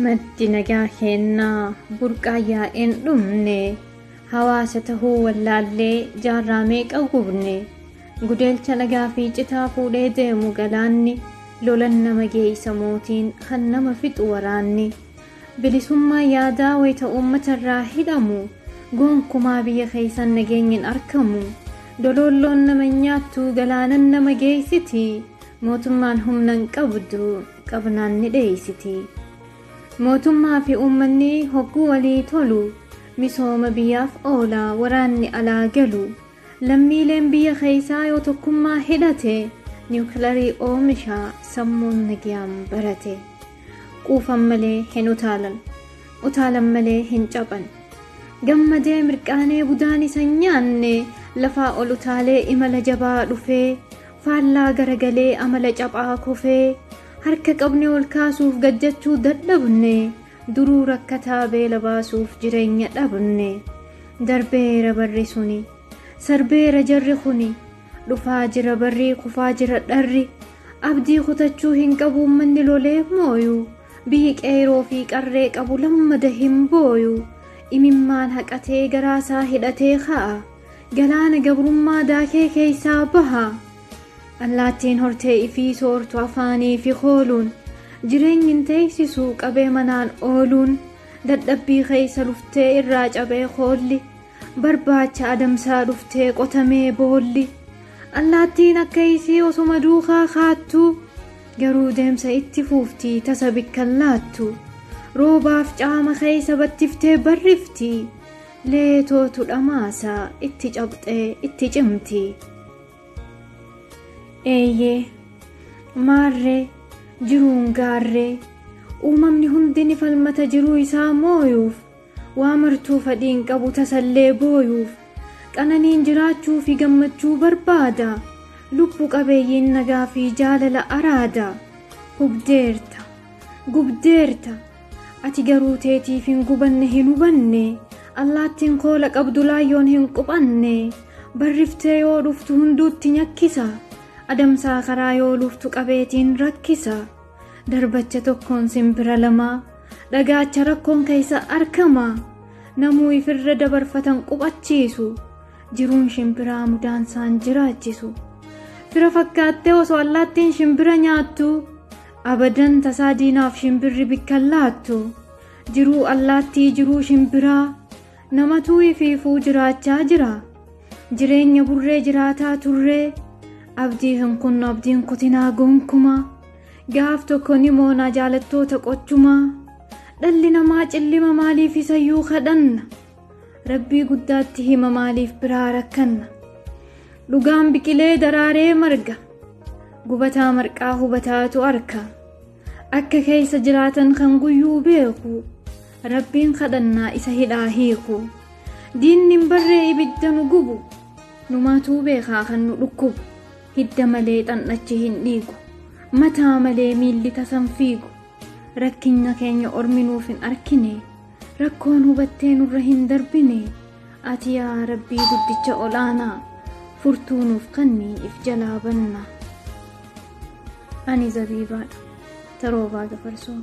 Maddi nagaa keennaa burqaa yaa'een dhumne, hawaasa tahuu wallaallee jaarraa meeqa gubne. Gudeelcha dhagaa fi citaa fuudhee deemu galaanni, lolan nama geeysa mootiin kan nama fixu waraanni. Bilisummaa yaadaa wayita uummatarraa hidhamu, gonkumaa biyya keessan nageenyi hin arkamu. Doloolloon nama hin nyaattu, galaanan nama geeysiti, mootummaan humna hin qabdu, qabnaan ni dheeysiti. Mootummaa fi uummanni hogguu walii tolu, misooma biyyaaf oola waraanni alaa galu. Lammiileen biyya keessaa yoo tokkummaa hidhate, niwukilarii oomisha sammuun nagayaan barate. Quufan malee hin utaalan, utaalan malee hin caphan. Gammadee mirqaanee budaan isa hin nyaanne, lafaa ol utaalee imala jabaa dhufee, faallaa garagalee amala caphaa kufee, harka qabne ol kaasuuf gajjachuu dadhabne, duruu rakkataa beela baasuuf jireenya dhabne. Darbeera barri suni, sarbeera jarri kuni, dhufaa jira barrii kufaa jira dharri. Abdii kutachuu hin qabu uummanni lolee mooyu, biyyi qeeroo fi qarree qabu lammada hin booyu. Imimmaan haqatee garaasaa hidhatee ka'a, galaana gabrummaa daakee keessaa baha. Allaattiin hortee ifii soortu afaanii fi kooluun, jireenyi hin teessisu qabee manaan ooluun, dadhabbii keessa luftee irraa cabee koolli, barbaacha adamsaa dhuftee qotamee boolli. Allaattiin akka isii osuma duukaa kaattu, garuu deemsa itti fuufti tasa bikkan laattu. Roobaaf caama keessa battiftee barrifti, leetootu dhamaasa itti cabxee itti cimti. Eeyyee, maarree, jiruun gaarree, uumamni hundi ni falmata jiruu isaa mooyuuf, waa martuu fadhiin qabu tasallee booyuuf, qananiin jiraachuu fi gammachuu barbaada, lubbu qabeeyyiin nagaa fi jaalala araada. Hubdeerta, gubdeerta, ati garuu teetiif hin gubanne hin hubanne, allaattiin koola qabdu laayyoon hin quphanne, barriftee yoo dhuftu hunduutti nyakkisa, adamsaa karaa yoo luftu qabeetiin rakkisa. Darbacha tokkoon simbira lama, dhagaacha rakkoon keessa arkama, namuu ifirra dabarfatan quphachiisu, jiruun shimbiraa mudaansaan jiraachisu. Fira fakkaattee osoo allaattiin shimbira nyaattu, abadan tasaa diinaaf shimbirri bikkan laattu. Jiruu allaattii jiruu shimbiraa, namatuu ifiifuu jiraachaa jira. Jireenya burree jiraataa turree, abdii hin kunnu abdiin kutinaa gonkumaa. Gaaf tokko ni moonaa jaalattoota qochumaa. Dhalli namaa cillima maaliif isayyuu kadhanna? Rabbii guddaatti hima maaliif biraa rakkanna? Dhugaan biqilee daraaree marga, gubataa marqaa hubataatu arka. Akka keessa jiraatan kan guyyuu beeku, Rabbiin kadhannaa isa hidhaa hiiku. Diinni hin barree ibidda nu gubu, numaatuu beekaa kan nu dhukkubu. Hidda malee xan'achi hin dhiigu, mataa malee miilli tasan fiigu. Rakkinna keenya ormi nuuf hin arkine, rakkoon hubattee nurra hin darbine. Ati yaa Rabbii guddicha ol'aanaa, furtuu nuuf kanni if jalaa banna. Ani Zabiibaadha. Taroobaa Gafarsoo.